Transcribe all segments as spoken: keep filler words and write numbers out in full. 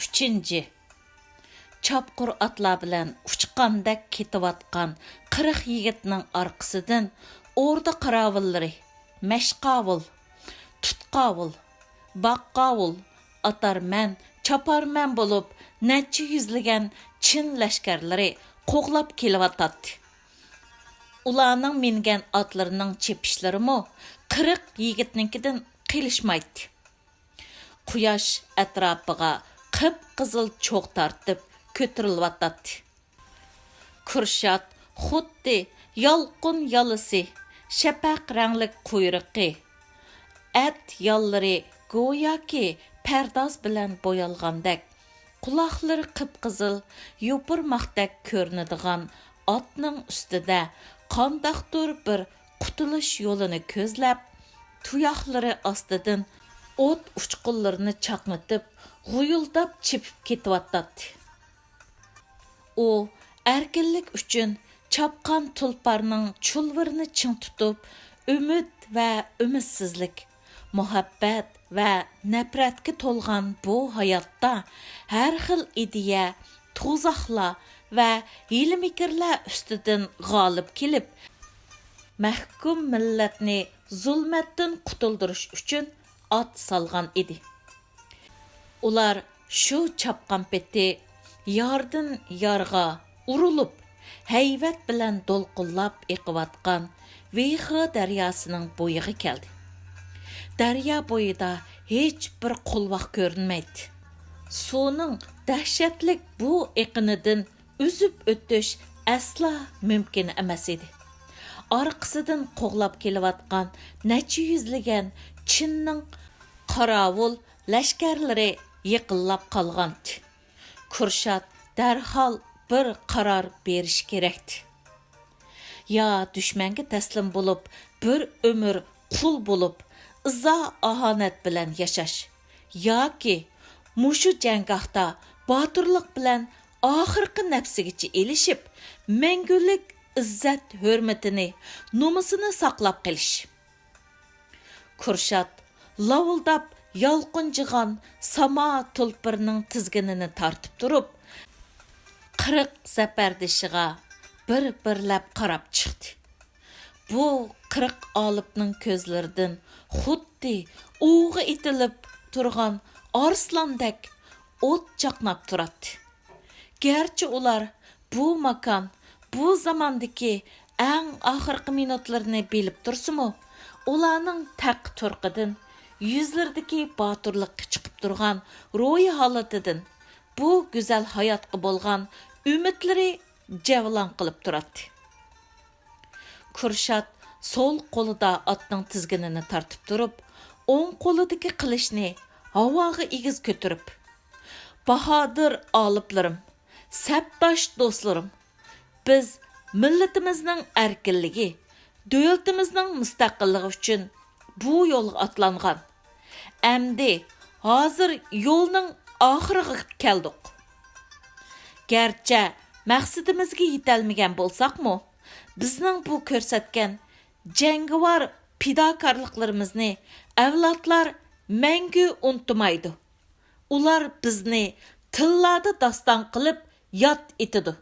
ئۈچىنچى، چاپقۇر ئاتلار بىلەن ئۇچقاندەك كېتىۋاتقان قىرىق يىگىتنىڭ ئارقىسىدىن ئوردا قاراۋۇللىرى، مەشقاۋۇل، تۇتقاۋۇل، باققاۋۇل، ئاتارمەن، چاپارمەن بولۇپ، نەچچە يۈزلىگەن چىن لەشكەرلىرى قوغلاپ كېلىۋاتاتتى. ئۇلارنىڭ مىنگەن ئاتلىرىنىڭ چېپىشلىرىمۇ قىرىق يىگىتنىڭكىدىن قېلىشمايتتى. قۇياش ئەتراپىغا قىپقىزىل چوغ تارتىپ كۆتۈرۈلۈۋاتاتتى. كۇرشات خۇددى يالقۇن يالىسى، شەپەق رەڭلىك قۇيرۇقى، ئەت ياللىرى گوياكى پەرداز بىلەن بويالغاندەك، قۇلاقلىرى قىپقىزىل يوپۇرماقتەك كۆرۈنىدىغان ئاتنىڭ ئۈستىدە قانداقتۇر بىر قۇتۇلۇش يولىنى كۆزلەپ، تۇياقلىرى ئاستىدىن ئوت ئۇچقۇنلىرىنى چاقنىتىپ، غۇيۇلداپ چېپىپ كېتىۋاتاتتى. ئۇ ئەركىنلىك ئۈچۈن چاپقان تۇلپارنىڭ چۇلۋۇرىنى چىڭ تۇتۇپ، ئۈمىد ۋە ئۈمىدسىزلىك، مۇھەببەت ۋە نەپرەتكە تولغان بۇ ھاياتتا ھەر خىل ئىدىيە، تۇزاقلار ۋە ھىيلە-مىكىرلەر ئۈستىدىن غالىب كېلىپ، مەھكۇم مىللەتنى زۇلمەتتىن قۇتۇلدۇرۇش ئۈچۈن ئات سالغان ئىدى. ئۇلار شۇ چاپقان پېتى ياردىن يارغا ئۇرۇلۇپ، ھەيۋەت بىلەن دولقۇنلاپ ئېقىۋاتقان ۋىخې دەرياسىنىڭ بويىغا كەلدى. دەريا بويىدا ھېچبىر قولۋاق كۆرۈنمەيتتى. سۇنىڭ دەھشەتلىك بۇ ئېقىنىدىن ئۈزۈپ ئۆتۈش ئەسلا مۇمكىن ئەمەس ئىدى. ئارقىسىدىن قوغلاپ كېلىۋاتقان نەچچە يۈزلىگەن چىننىڭ قاراۋۇل لەشكەرلىرى يېقىنلاپ قالغانتى. كۇرشات دەرھال بىر قارار بېرىشى كېرەكتى. يا دۈشمەنگە تەسلىم بولۇپ، بىر ئۆمۈر قۇل بولۇپ، ئىزا-ئاھانەت بىلەن ياشاش، ياكى مۇشۇ جەڭگاھتا باتۇرلۇق بىلەن ئاخىرقى نەپسىگىچە ئېلىشىپ، مەڭگۈلۈك ئىززەت-ھۆرمىتىنى، نومۇسىنى ساقلاپ قېلىش. كۇرشات لاۋۇلداپ يالقۇنجىغان ساما تۇلپىرىنىڭ تىزگىنىنى تارتىپ تۇرۇپ، قىرىق زەپەردىشىغا بىر-بىرلەپ قاراپ چىقتى. بۇ قىرىق ئالىپنىڭ كۆزلىرىدىن خۇددى ئوۋغا ئېتىلىپ تۇرغان ئارسلاندەك ئوت چاقناپ تۇراتتى. گەرچە ئۇلار بۇ ماكان، بۇ زاماندىكى ئەڭ ئاخىرقى مىنۇتلىرىنى بىلىپ تۇرسىمۇ، ئۇلارنىڭ تەق تۇرقىدىن، يۈزلىرىدىكى باتۇرلۇققا چىقىپ تۇرغان روھىي ھالىتىدىن، بۇ گۈزەل ھاياتقا بولغان ئۈمىدلىرى جەۋلان قىلىپ تۇراتتى. كۇرشات سول قولىدا ئاتنىڭ تىزگىنىنى تارتىپ تۇرۇپ، ئوڭ قولىدىكى قىلىچنى ھاۋاغا ئېگىز كۆتۈرۈپ، «باھادىر ئالىپلىرىم، سەپداش دوستلىرىم، بىز مىللىتىمىزنىڭ ئەركىنلىكى، دۆلىتىمىزنىڭ مۇستەقىللىقى ئۈچۈن بۇ يولغا ئاتلانغان. ئەمدى ھازىر يولنىڭ ئاخىرىغا كەلدۇق. گەرچە مەقسىتىمىزگە يېتەلمىگەن بولساقمۇ، بىزنىڭ بۇ كۆرسەتكەن جەڭگىۋار پىداكارلىقلىرىمىزنى ئەۋلادلار مەڭگۈ ئۇنتۇمايدۇ. ئۇلار بىزنى تىللاردا داستان قىلىپ ياد ئېتىدۇ.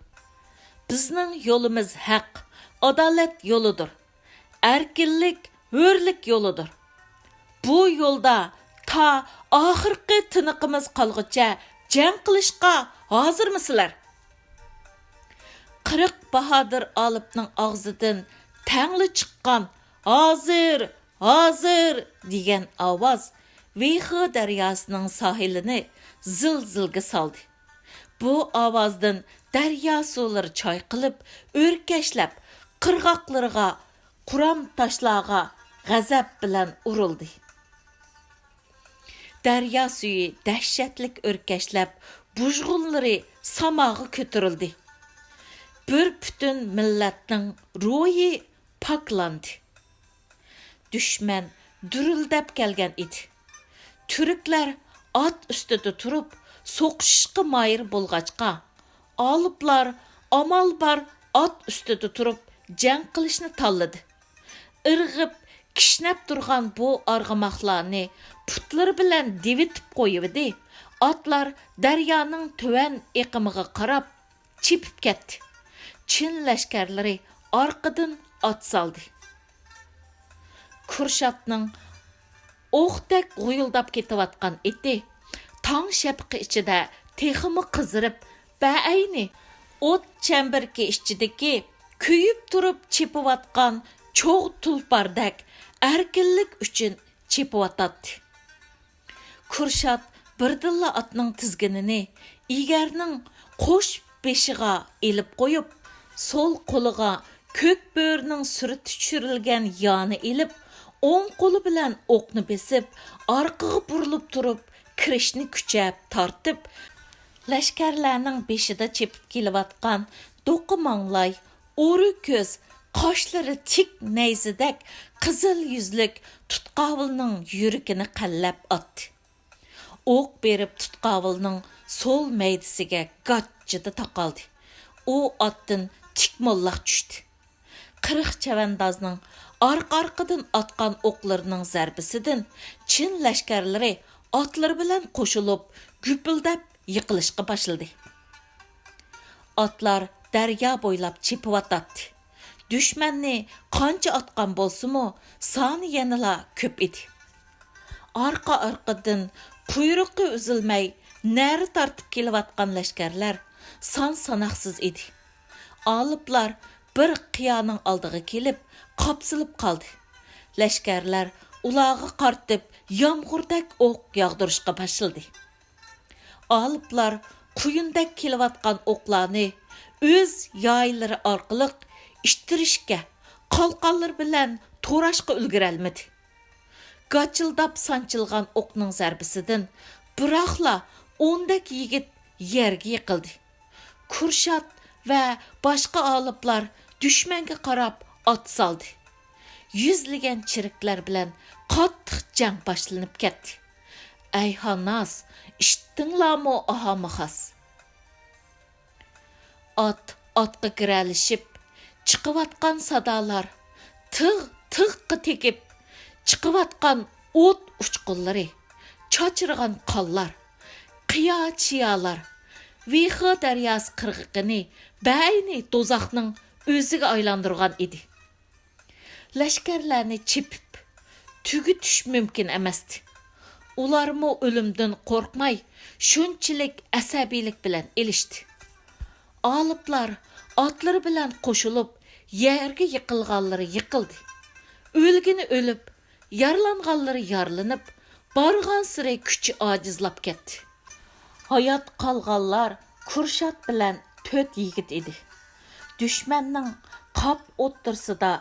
بىزنىڭ يولىمىز ھەق، ئادالەت يولىدۇر. ئەركىنلىك، ھۆرلۈك يولىدۇر. بۇ يولدا تا ئاخىرقى تىنىقىمىز قالغۇچە جەڭ قىلىشقا ھازىرمۇ سىلەر؟» قىرىق باھادىر ئالىپنىڭ ئاغزىدىن تەڭلا چىققان «ھازىر! ھازىر!» دېگەن ئاۋاز ۋىخې دەرياسىنىڭ ساھىلىنى زىلزىلگە سالدى. بۇ ئاۋازدىن دەريا سۇلىرى چايقىلىپ، ئۆركەشلەپ، قىرغاقلىرىغا، قۇرام تاشلارغا غەزەپ بىلەن ئۇرۇلدى. دەريا سۈيى دەھشەتلىك ئۆركەشلەپ، بۇژغۇنلىرى ساماغا كۆتۈرۈلدى. بىر پۈتۈن مىللەتنىڭ روھى پاكلاندى. دۈشمەن دۈرۈلدەپ كەلگەن ئىدى. تۈركلەر ئات ئۈستىدە تۇرۇپ سوقۇشۇشقا ماھىر بولغاچقا، ئالىپلار ئامال بار ئات ئۈستىدە تۇرۇپ جەڭ قىلىشنى تاللىدى. ئىرغىپ، كىشنەپ تۇرغان بۇ ئارغىماقلارنى پۇتلىرى بىلەن دېۋىتىپ قويۇۋىدى. ئاتلار دەريانىڭ تۆۋەن ئېقىمىغا قاراپ چېپىپ كەتتى. چىن لەشكەرلىرى ئارقىدىن ئات سالدى. كۇرشاتنىڭ ئوقتەك غۇيۇلداپ كېتىۋاتقان ئېتى تاڭ شەپىقى ئىچىدە تېخىمۇ قىزىرىپ، بەئەينى ئوت چەمبىرىكى ئىچىدىكى كۆيۈپ تۇرۇپ چېپىۋاتقان چوغ تۇلپاردەك ئەركىنلىك ئۈچۈن چېپىۋاتاتتى. كۇرشات بىردىنلا ئاتنىڭ تىزگىنىنى ئېگەرنىڭ قوش بېشىغا ئېلىپ قويۇپ، سول قولىغا كۆك بۆرىنىڭ سۈرىتى چۈشۈرۈلگەن يانى ئېلىپ، ئوڭ قولى بىلەن ئوقنى بېسىپ، ئارقىغا بۇرۇلۇپ تۇرۇپ، كىرىشنى كۈچەپ تارتىپ، لەشكەرلەرنىڭ بېشىدا چېپىپ كېلىۋاتقان دوقا ماڭلاي، ئورا كۆز، قاشلىرى تىك نەيزىدەك قىزىل يۈزلۈك تۇتقاۋۇلنىڭ يۈرىكىنى قەللەپ ئاتتى. ئوق بېرىپ تۇتقاۋۇلنىڭ سول مەيدىسىگە گاچچىدە تاقالدى. ئۇ ئاتتىن تىك موللاق چۈشتى. قىرىق چەۋەندازنىڭ ئارقا-ئارقىدىن ئاتقان ئوقلىرىنىڭ زەربىسىدىن چىن لەشكەرلىرى ئاتلىرى بىلەن قوشۇلۇپ، گۈپۈلدەپ يىقىلىشقا باشلىدى. ئاتلار دەريا بويلاپ چېپىۋاتاتتى. دۈشمەننى قانچە ئاتقان بولسىمۇ، سانى يەنىلا كۆپ ئىدى. ئارقا-ئارقىدىن قۇيرۇقى ئۈزۈلمەي نەرە تارتىپ كېلىۋاتقان لەشكەرلەر سان-ساناقسىز ئىدى. ئالىپلار بىر قىيانىڭ ئالدىغا كېلىپ، قاپسىلىپ قالدى. لەشكەرلەر ئۇلارغا قارىتىپ يامغۇردەك ئوق ياغدۇرۇشقا باشلىدى. ئالىپلار قۇيۇندەك كېلىۋاتقان ئوقلارنى ئۆز يايلىرى ئارقىلىق ئىتتىرىشكە، قالقانلىرى بىلەن توراشقا ئۈلگۈرەلمىدى. گاچىلداپ سانچىلغان ئوقنىڭ زەربىسىدىن بىراقلا ئوندەك يىگىت يەرگە يىقىلدى. كۇرشات ۋە باشقا ئالىپلار دۈشمەنگە قاراپ ئات سالدى. يۈزلىگەن چېرىكلەر بىلەن قاتتىق جەڭ باشلىنىپ كەتتى. ئەي ھاناس، ئىشتىڭلارمۇ ئاھامىخاس؟ ئات ئاتقا گىرەلىشىپ، چىقىۋاتقان سادالار، تىغ تىغقا تېگىپ چىقىۋاتقان ئوت ئۇچقۇنلىرى، چاچرىغان قانلار، قىيا چىيالار ۋىخې دەرياسى قىرغىقىنى بەئەينى دوزاخنىڭ ئۆزىگە ئايلاندۇرغان ئىدى. لەشكەرلەرنى چېپىپ تۈگىتىش مۇمكىن ئەمەستى. ئۇلارمۇ ئۆلۈمدىن قورقماي، شۇنچىلىك ئەسەبىيلىك بىلەن ئېلىشتى. ئالىپلار ئاتلىرى بىلەن قوشۇلۇپ، يەرگە يىقىلغانلىرى يىقىلدى. ئۆلگىنى ئۆلۈپ، يارىلانغانلىرى يارىلىنىپ، بارغانسېرى كۈچى ئاجىزلاپ كەتتى. ھايات قالغانلار كۇرشات بىلەن تۆت يىگىت ئىدى. دۈشمەننىڭ قاپ ئوتتۇرىسىدا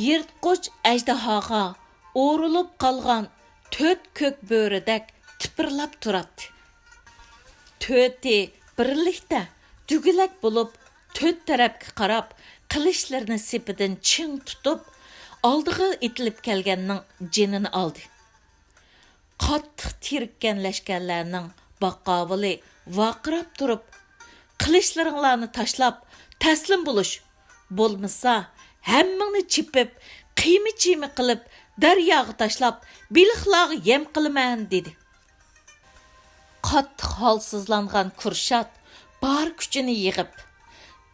يىرتقۇچ ئەجدىھاغا ئورىلىپ قالغان تۆت كۆك بۆرىدەك تىپىرلاپ تۇراتتى. تۆتى بىرلىكتە دۈگىلەك بولۇپ، تۆت تەرەپكە قاراپ، قىلىچلىرىنى سېپىدىن چىڭ تۇتۇپ، ئالدىغا ئېتىلىپ كەلگەننىڭ جېنىنى ئالدى. قاتتىق تېرىككەن لەشكەرلەرنىڭ باققاۋۇلى ۋارقىراپ تۇرۇپ، قىلىچلىرىڭلارنى تاشلاپ، تەسلىم بولۇش! بولمىسا، ھەممىڭنى چېپىپ، قىيما-چىيما قىلىپ، دەرياغا تاشلاپ، بېلىقلارغا يەم قىلىمەن، دېدى. قاتتىق ھالسىزلانغان كۇرشات بار كۈچىنى يىغىپ،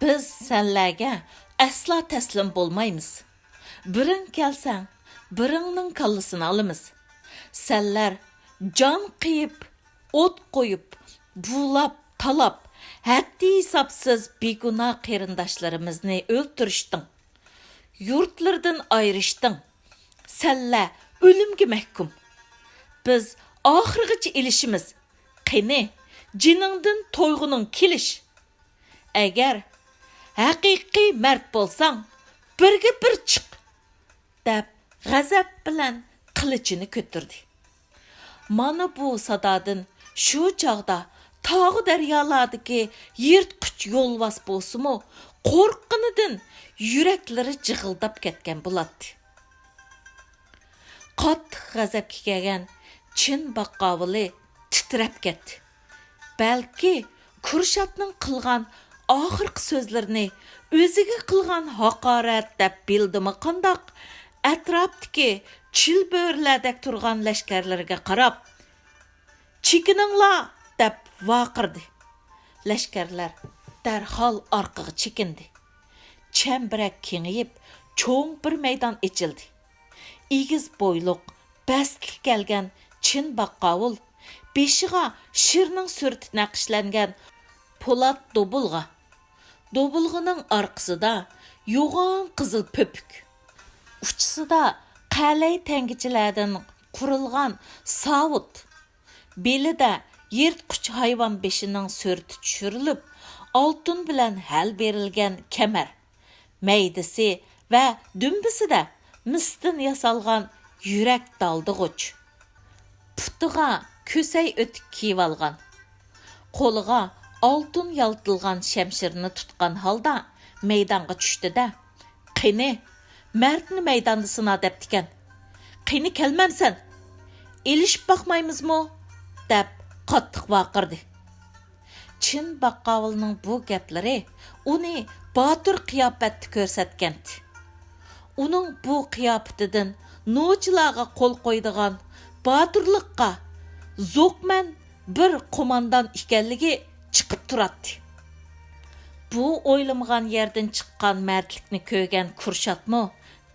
بىز سەنلەرگە ئەسلا تەسلىم بولمايمىز. بىرىڭ كەلسەڭ، بىرىڭنىڭ كاللىسىنى ئالىمىز. سەنلەر جان قىيىپ، ئوت قويۇپ، بۇلاپ، تالاپ، ھەددى-ھېسابسىز بىگۇناھ قېرىنداشلىرىمىزنى ئۆلتۈرۈشتۈڭ. يۇرتلىرىدىن ئايرىشتىڭ. سەنلەر ئۆلۈمگە مەھكۇم. بىز ئاخىرغىچە ئېلىشىمىز. قېنى، جېنىڭدىن تويغۇنۇڭ كېلىش! ئەگەر ھەقىقىي مەرد بولساڭ، بىرگە بىر چىق! دەپ، غەزەپ بىلەن قىلىچىنى كۆتۈردى. مانا بۇ سادادىن شۇ چاغدا تاغۇ دەريالاردىكى يىرتقۇچ يولۋاس بولسىمۇ، قورققىنىدىن يۈرەكلىرى جىغىلداپ كەتكەن بولاتتى. قاتتىق غەزەپكە كەلگەن چىن باققاۋۇلى تىترەپ كەتتى. بەلكى كۇرشاتنىڭ قىلغان ئاخىرقى سۆزلىرىنى ئۆزىگە قىلغان ھاقارەت دەپ بىلدىمۇ قانداق، ئەتراپتىكى چىلبۆرىلەردەك تۇرغان لەشكەرلىرىگە قاراپ، «چېكىنىڭلار!» دەپ ۋارقىرىدى. لەشكەرلەر دەرھال ئارقىغا چېكىندى. چەمبىرەك كېڭىيىپ، چوڭ بىر مەيدان ئېچىلدى. ئېگىز بويلۇق، بەستلىك كەلگەن چىن باققاۋۇل، بېشىغا شىرنىڭ سۈرىتى نەقىشلەنگەن پولات دوبۇلغا، دوبۇلغىنىڭ ئارقىسىدا يوغان قىزىل پۆپۈك، ئۇچىسىدا قەلەي تەڭگىچىلەردىن قۇرۇلغان ساۋۇت، بېلىدە يىرتقۇچ ھايۋان بېشىنىڭ سۈرىتى چۈشۈرۈلۈپ، ئالتۇن بىلەن ھەل بېرىلگەن كەمەر، مەيدىسى ۋە دۈمبىسىدە مىستىن ياسالغان يۈرەك دالدىغۇچ، پۇتىغا كۆسەي ئۆتۈك كىيىۋالغان، قولىغا ئالتۇن يالتىلغان شەمشىرىنى تۇتقان ھالدا مەيدانغا چۈشتى-دە، «قېنى، مەردنى مەيداندا سىنا دەپتىكەن. قېنى كەلمەمسەن؟ ئېلىشىپ باقمايمىزمۇ؟» دەپ قاتتىق ۋارقىرىدى. چىن باققاۋۇلنىڭ بۇ گەپلىرى ئۇنى باتۇر قىياپەتتە كۆرسەتكەنتى. ئۇنىڭ بۇ قىياپىتىدىن نوچىلارغا قول قويىدىغان باتۇرلۇققا زوقمەن بىر قوماندان ئىكەنلىكى چىقىپ تۇراتتى. بۇ ئويلىمىغان يەردىن چىققان مەردلىكنى كۆرگەن كۇرشاتمۇ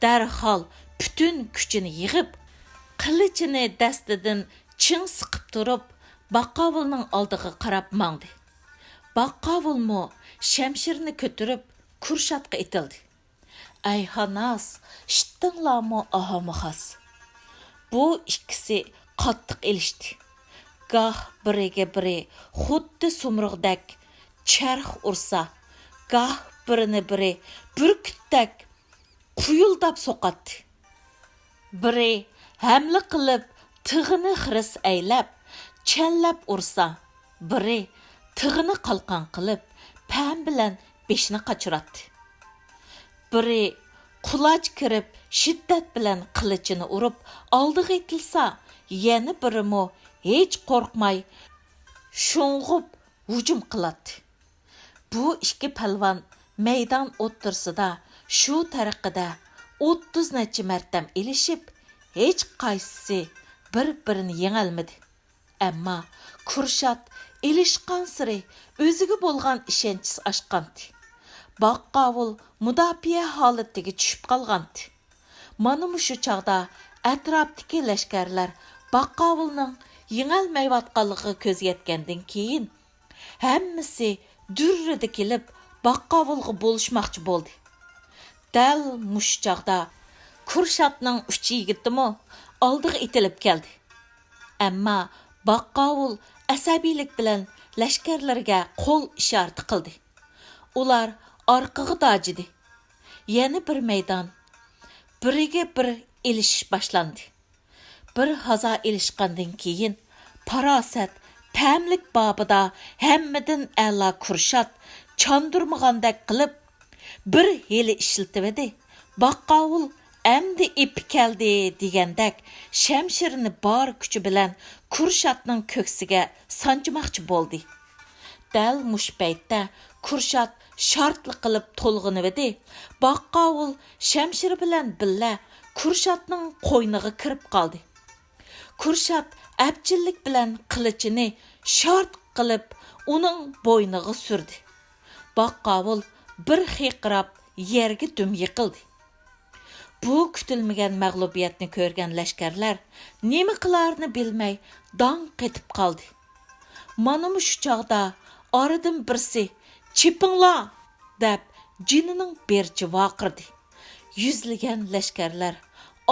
دەرھال پۈتۈن كۈچىنى يىغىپ، قىلىچىنى دەستىدىن چىڭ سىقىپ تۇرۇپ، باققاۋۇلنىڭ ئالدىغا قاراپ ماڭدى. باققاۋۇلمۇ شەمشىرىنى كۆتۈرۈپ، كۇرشاتقا ئېتىلدى. ئەي ھاناس، ئىشىتتىڭلارمۇ ئاھامۇ خاس؟ بۇ ئىككىسى قاتتىق ئېلىشتى. گاھ بىرىگە بىرى خۇددى سۇمرۇغدەك چەرخ ئۇرسا، گاھ بىرىنى بىرى بۈركۈتتەك قۇيۇلداپ سوقاتتى. بىرى ھەملە قىلىپ تىغىنى خىرىس ئەيلەپ، چەنلەپ ئۇرسا، بىرى تىغىنى قالقان قىلىپ پەم بىلەن بېشىنى قاچۇراتتى. بىرى قۇلاچ كىرىپ شىددەت بىلەن قىلىچىنى ئۇرۇپ ئالدىغا ئېتىلسا، يەنە بىرىمۇ ھېچ قورقماي شۇڭغۇپ ھۇجۇم قىلاتتى. بۇ ئىككى پەلۋان مەيدان ئوتتۇرىسىدا شۇ تەرىقىدە ئوتتۇز نەچچە مەرتەم ئېلىشىپ، ھېچقايسىسى بىر-بىرىنى يېڭەلمىدى. ئەمما كۇرشات ئېلىشقانسېرى ئۆزىگە بولغان ئىشەنچىسى ئاشقانتى. باققاۋۇل مۇداپىئە ھالىتىگە چۈشۈپ قالغانتى. مانا مۇشۇ چاغدا ئەتراپتىكى لەشكەرلەر باققاۋۇلنىڭ يېڭەلمەيۋاتقانلىقىغا كۆزى يەتكەندىن كېيىن، ھەممىسى دۈررىدە كېلىپ، باققاۋۇلغا بولۇشماقچى بولدى. دەل مۇشۇ چاغدا كۇرشاتنىڭ ئۈچ يىگىتىمۇ ئالدىغا ئېتىلىپ كەلدى. ئەمما باققاۋۇل ئەسەبىيلىك بىلەن لەشكەرلىرىگە قول ئىشارىتى قىلدى. ئۇلار ئارقىغا داجىدى. يەنە بىر مەيدان، بىرىگە بىر ئېلىشىش باشلاندى. بىر ھازا ئېلىشقاندىن كېيىن، پاراسەت، پەملىك بابىدا ھەممىدىن ئەلا كۇرشات چاندۇرمىغاندەك قىلىپ، بىر ھىيلە ئىشلىتىۋىدى. باققاۋۇل ئەمدى ئېپى كەلدى دېگەندەك، شەمشىرىنى بار كۈچى بىلەن كۇرشاتنىڭ كۆكسىگە سانجىماقچى بولدى. دەل مۇشۇ پەيتتە كۇرشات شارتلا قىلىپ تولغىنىۋىدى. باققاۋۇل شەمشىرى بىلەن بىللە كۇرشاتنىڭ قوينىغا كىرىپ قالدى. كۇرشات ئەپچىللىك بىلەن قىلىچىنى شارت قىلىپ ئۇنىڭ بوينىغا سۈردى. باققاۋۇل بىر خىرقىراپ يەرگە دۈم يىقىلدى. بۇ كۈتۈلمىگەن مەغلۇبىيەتنى كۆرگەن لەشكەرلەر نېمە قىلارىنى بىلمەي داڭ قېتىپ قالدى. مانا مۇشۇ چاغدا ئارىدىن بىرسى «چېپىڭلار!» دەپ جېنىنىڭ بېرىچە ۋارقىرىدى. يۈزلىگەن لەشكەرلەر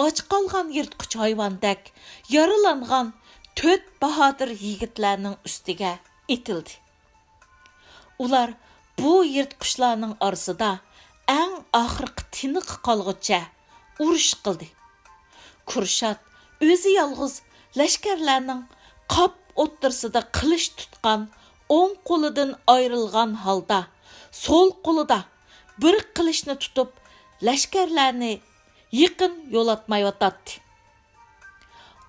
ئاچ قالغان يىرتقۇچ ھايۋاندەك يارىلانغان تۆت باھادىر يىگىتلەرنىڭ ئۈستىگە ئېتىلدى. ئۇلار بۇ يىرتقۇچلارنىڭ ئارىسىدا ئەڭ ئاخىرقى تىنىقى قالغۇچە ئۇرۇش قىلدى. كۇرشات ئۆزى يالغۇز لەشكەرلەرنىڭ قاپ ئوتتۇرىسىدا قىلىچ تۇتقان ئوڭ قولىدىن ئايرىلغان ھالدا، سول قولىدا بىر قىلىچنى تۇتۇپ، لەشكەرلەرنى يېقىن يولاتمايۋاتاتتى.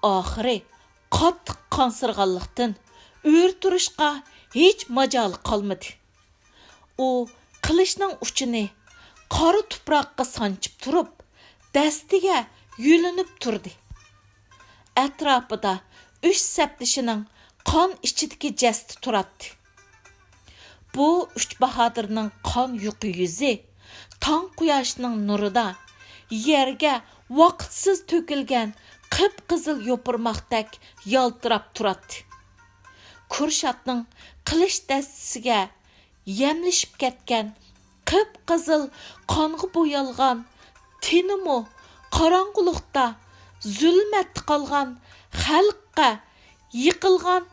ئاخىرى قاتتىق قانسىرىغانلىقتىن، ئۆرە تۇرۇشقا ھېچ ماجالى قالمىدى. ئۇ قىلىچنىڭ ئۇچىنى قارا تۇپراققا سانچىپ تۇرۇپ، دەستىگە يۆلىنىپ تۇردى. ئەتراپىدا ئۈچ سەپدىشىنىڭ قان ئىچىدىكى جەستە تۇراتتى. بۇ ئۈچ باھادىرنىڭ قان يۇقى يۈزى تاڭ قۇياشنىڭ نۇرىدا يەرگە ۋاقىتسىز تۆكۈلگەن قىپقىزىل يوپۇرماقتەك يالتىراپ تۇراتتى. كۇرشاتنىڭ قىلىچ دەستىسىگە يەملىشىپ كەتكەن قىپقىزىل قانغا بويالغان تېنىمۇ قاراڭغۇلۇقتا زۇلمەتتە قالغان خەلققە يېقىلغان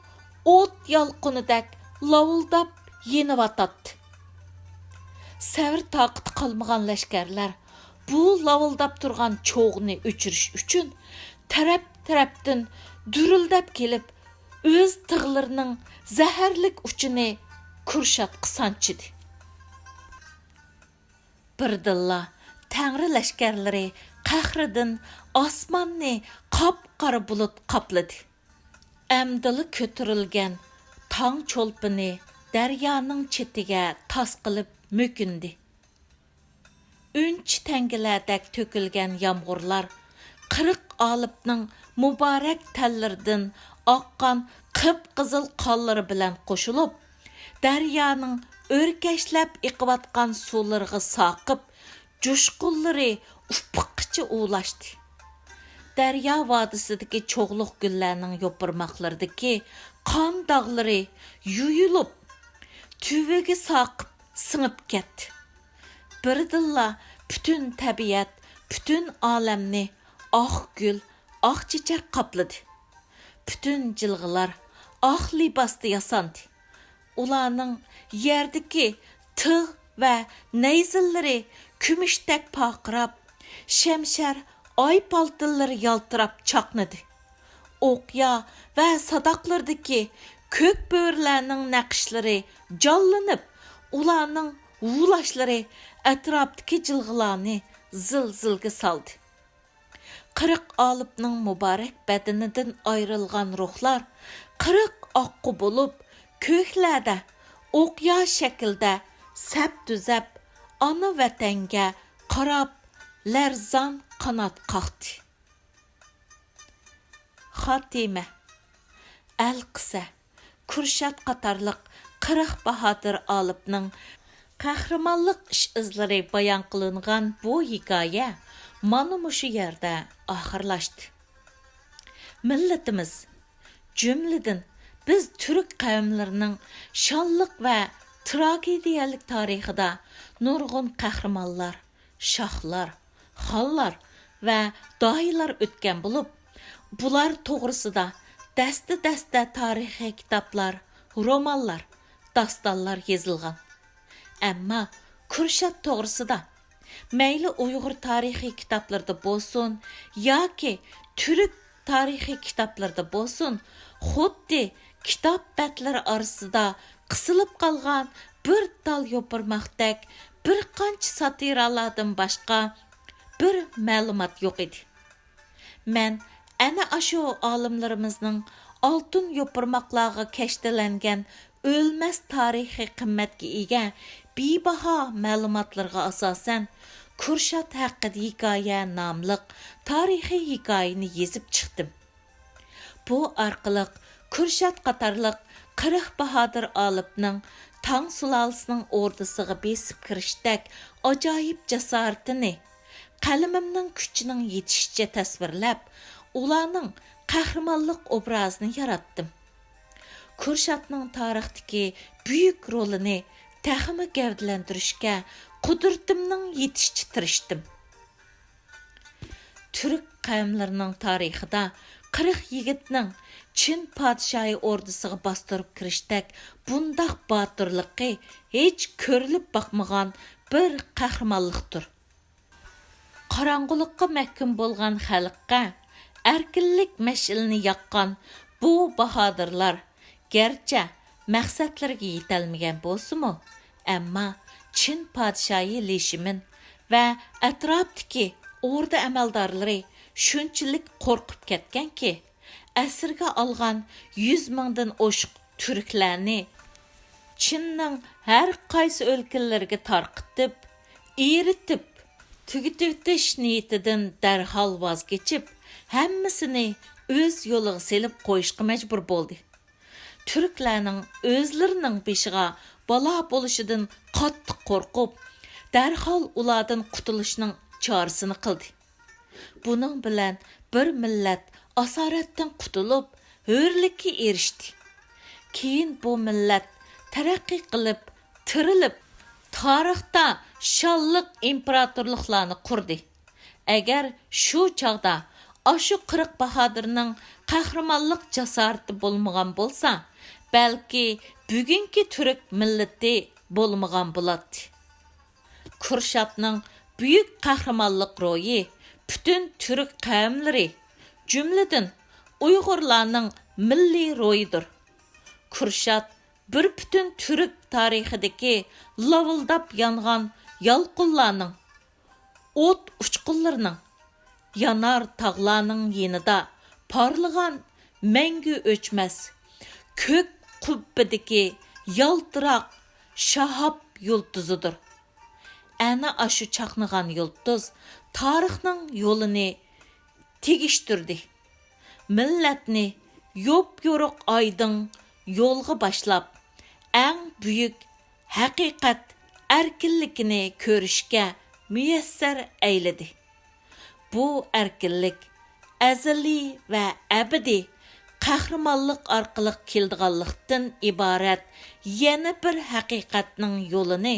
ئوت يالقۇنىدەك لاۋۇلداپ يېنىۋاتاتتى. سەۋر تاقىتى قالمىغان لەشكەرلەر بۇ لاۋۇلداپ تۇرغان چوغنى ئۆچۈرۈش ئۈچۈن تەرەپ-تەرەپتىن دۈرۈلدەپ كېلىپ، ئۆز تىغلىرىنىڭ زەھەرلىك ئۇچىنى كۇرشاتقا سانچىدى. بىردىنلا تەڭرى لەشكەرلىرى قەھرىدىن ئاسماننى قاپقارا بۇلۇت قاپلىدى. ئەمدىلا كۆتۈرۈلگەن تاڭ چولپىنى دەريانىڭ چېتىگە تاس قىلىپ مۆكۈندى. ئۈنچە تەڭگىلەردەك تۆكۈلگەن يامغۇرلار قىرىق ئالىپنىڭ مۇبارەك تەنلىرىدىن ئاققان قىپقىزىل قانلىرى بىلەن قوشۇلۇپ، دەريانىڭ ئۆركەشلەپ ئېقىۋاتقان سۇلىرىغا ساقىپ، جۇشقۇنلىرى ئۇپۇققىچە ئۇلاشتى. دەريا ۋادىسىدىكى چوغلۇق گۈللەرنىڭ يوپۇرماقلىرىدىكى قان داغلىرى يۇيۇلۇپ، تۈۋىگە ساقىپ سىڭىپ كەتتى. بىردىنلا پۈتۈن تەبىئەت، پۈتۈن ئالەمنى ئاق گۈل، ئاق چېچەك قاپلىدى. پۈتۈن جىلغىلار ئاق لىباستا ياساندى. ئۇلارنىڭ يەردىكى تىغ ۋە نەيزىلىرى كۈمۈشتەك پارقىراپ، شەمشەر، ئاي پالتىلىرى يالتىراپ چاقنىدى. ئوقيا ۋە ساداقلىرىدىكى كۆك بۆرىلەرنىڭ نەقىشلىرى جانلىنىپ، ئۇلارنىڭ ھۇۋلاشلىرى ئەتراپتىكى جىلغىلارنى زىلزىلگە سالدى. قىرىق ئالىپنىڭ مۇبارەك بەدىنىدىن ئايرىلغان روھلار قىرىق ئاققۇ بولۇپ، كۆكلەردە ئوقيا شەكلىدە سەپ تۈزەپ، ئانا ۋەتەنگە قاراپ لەرزان قانات قاقتى. خاتىمە. ئەلقىسە، كۇرشات قاتارلىق قىرىق باھادىر ئالىپنىڭ قەھرىمانلىق ئىش-ئىزلىرى بايان قىلىنغان بۇ ھېكايە مانا مۇشۇ يەردە ئاخىرلاشتى. مىللىتىمىز، جۈملىدىن بىز تۈرك قەۋملىرىنىڭ شانلىق ۋە تراگېدىيەلىك تارىخىدا نۇرغۇن قەھرىمانلار، شاھلار، خانلار ۋە داھىيلار ئۆتكەن بولۇپ، بۇلار توغرىسىدا دەستە-دەستە تارىخىي كىتابلار، رومانلار، داستانلار يېزىلغان. ئەمما كۇرشات توغرىسىدا مەيلى ئۇيغۇر تارىخىي كىتابلىرىدا بولسۇن ياكى تۈرك تارىخىي كىتابلىرىدا بولسۇن، خۇددى كىتاب بەتلىرى ئارىسىدا قىسىلىپ قالغان بىر تال يوپۇرماقتەك بىر قانچە ساتىرالاردىن باشقا بىر مەلۇمات يوق ئىدى. مەن ئەنە ئاشۇ ئالىملىرىمىزنىڭ ئالتۇن يوپۇرماقلارغا كەشتىلەنگەن ئۆلمەس تارىخىي قىممەتكە ئىگە بىباھا مەلۇماتلىرىغا ئاساسەن، كۇرشات ھەققىدە ھېكايە ناملىق تارىخىي ھېكايىنى يېزىپ چىقتىم. بۇ ئارقىلىق كۇرشات قاتارلىق قىرىق باھادىر ئالىپنىڭ تاڭ سۇلالىسىنىڭ ئوردىسىغا بېسىپ كىرىشتەك ئاجايىپ جاسارىتىنى قەلىمىمنىڭ كۈچىنىڭ يېتىشىچە تەسۋىرلەپ، ئۇلارنىڭ قەھرىمانلىق ئوبرازىنى ياراتتىم. كۇرشاتنىڭ تارىختىكى بۈيۈك رولىنى تېخىمۇ گەۋدىلەندۈرۈشكە قۇدرىتىمنىڭ يېتىشىچە تىرىشتىم. تۈرك قەۋملىرىنىڭ تارىخىدا قىرىق يىگىتنىڭ چىن پادىشاھى ئوردىسىغا باستۇرۇپ كىرىشتەك بۇنداق باتۇرلۇقى ھېچ كۆرۈلۈپ باقمىغان بىر قەھرىمانلىقتۇر. قاراڭغۇلۇققا مەھكۇم بولغان خەلققە ئەركىنلىك مەشئىلىنى ياققان بۇ باھادىرلار گەرچە مەقسەتلىرىگە يېتەلمىگەن بولسىمۇ، ئەمما چىن پادىشاھى لى شىمىن ۋە ئەتراپتىكى ئوردا ئەمەلدارلىرى شۇنچىلىك قورقۇپ كەتكەنكى، ئەسىرگە ئالغان يۈز مىڭدىن ئوشۇق تۈركلەرنى چىننىڭ ھەر قايسى ئۆلكىلىرىگە تارقىتىپ، ئېرىتىپ، تۈگىتىۋېتىش نىيىتىدىن دەرھال ۋاز كېچىپ، ھەممىسىنى ئۆز يولىغا سېلىپ قويۇشقا مەجبۇر بولدى. تۈركلەرنىڭ ئۆزلىرىنىڭ بېشىغا بالا بولۇشىدىن قاتتىق قورقۇپ، دەرھال ئۇلاردىن قۇتۇلۇشنىڭ چارىسىنى قىلدى. بۇنىڭ بىلەن بىر مىللەت ئاسارەتتىن قۇتۇلۇپ، ھۆرلۈككە ئېرىشتى. كېيىن بۇ مىللەت تەرەققىي قىلىپ، تىرىلىپ، تارىختا شانلىق ئىمپېراتورلۇقلارنى قۇردى. ئەگەر شۇ چاغدا ئاشۇ قىرىق باھادىرنىڭ قەھرىمانلىق جاسارىتى بولمىغان بولسا، بەلكى بۈگۈنكى تۈرك مىللىتى بولمىغان بولاتتى. كۇرشاتنىڭ بۈيۈك قەھرىمانلىق روھى پۈتۈن تۈرك قەۋملىرى، جۈملىدىن ئۇيغۇرلارنىڭ مىللىي روھىدۇر. كۇرشات بىر پۈتۈن تۈرك تارىخىدىكى لاۋۇلداپ يانغان يالقۇنلارنىڭ، ئوت ئۇچقۇنلىرىنىڭ، يانار تاغلارنىڭ يېنىدا پارلىغان مەڭگۈ ئۆچمەس كۆك قۇببىدىكى يالتىراق شاھاب يۇلتۇزىدۇر. ئەنە ئاشۇ چاقنىغان يۇلتۇز تارىخنىڭ يولىنى تېگىشتۈردى. مىللەتنى يوپيورۇق ئايدىڭ يولغا باشلاپ، ئەڭ بۈيۈك ھەقىقەت ئەركىنلىكىنى كۆرۈشكە مۇيەسسەر ئەيلىدى. بۇ ئەركىنلىك ئەزەلىي ۋە ئەبەدىي قەھرىمانلىق ئارقىلىق كېلىدىغانلىقتىن ئىبارەت يەنە بىر ھەقىقەتنىڭ يولىنى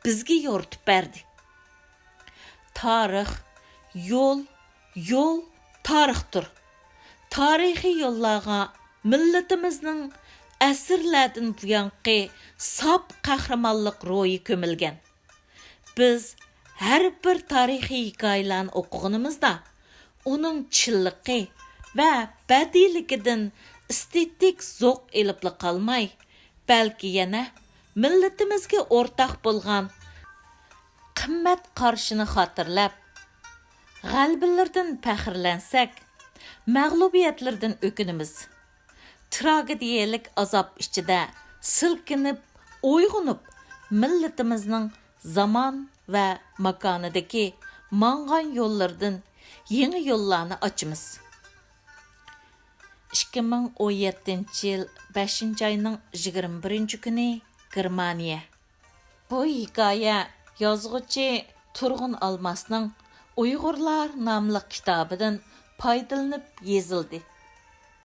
بىزگە يورۇتۇپ بەردى. تارىخ، يول، يول تارىختۇر. تارىخىي يوللارغا مىللىتىمىزنىڭ ئەسىرلەردىن بۇيانقى ساپ قەھرىمانلىق روھى كۆمۈلگەن. بىز ھەر بىر تارىخىي ھېكايىلەرنى ئوقۇغىنىمىزدا، ئۇنىڭ چىنلىقى ۋە بەدىيلىكىدىن ئېستېتىك زوق ئېلىپلا قالماي، بەلكى يەنە مىللىتىمىزگە ئورتاق بولغان قىممەت قارىشىنى خاتىرىلەپ، غەلىبىلىرىدىن پەخىرلەنسەك، مەغلۇبىيەتلىرىدىن ئۆكۈنىمىز. تراگېدىيەلىك ئازاب ئىچىدە سىلكىنىپ، ئويغىنىپ، مىللىتىمىزنىڭ زامان ۋە ماكانىدىكى ماڭغان يوللىرىدىن يېڭى يوللارنى ئاچىمىز. ئىككى مىڭ ئون يەتتىنچى يىل بەشىنچى ئاينىڭ يىگىرمە بىرىنچى كۈنى، گېرمانىيە. بۇ ھېكايە يازغۇچى تۇرغۇن ئالماسنىڭ ئۇيغۇرلار ناملىق كىتابىدىن پايدىلىنىپ يېزىلدى.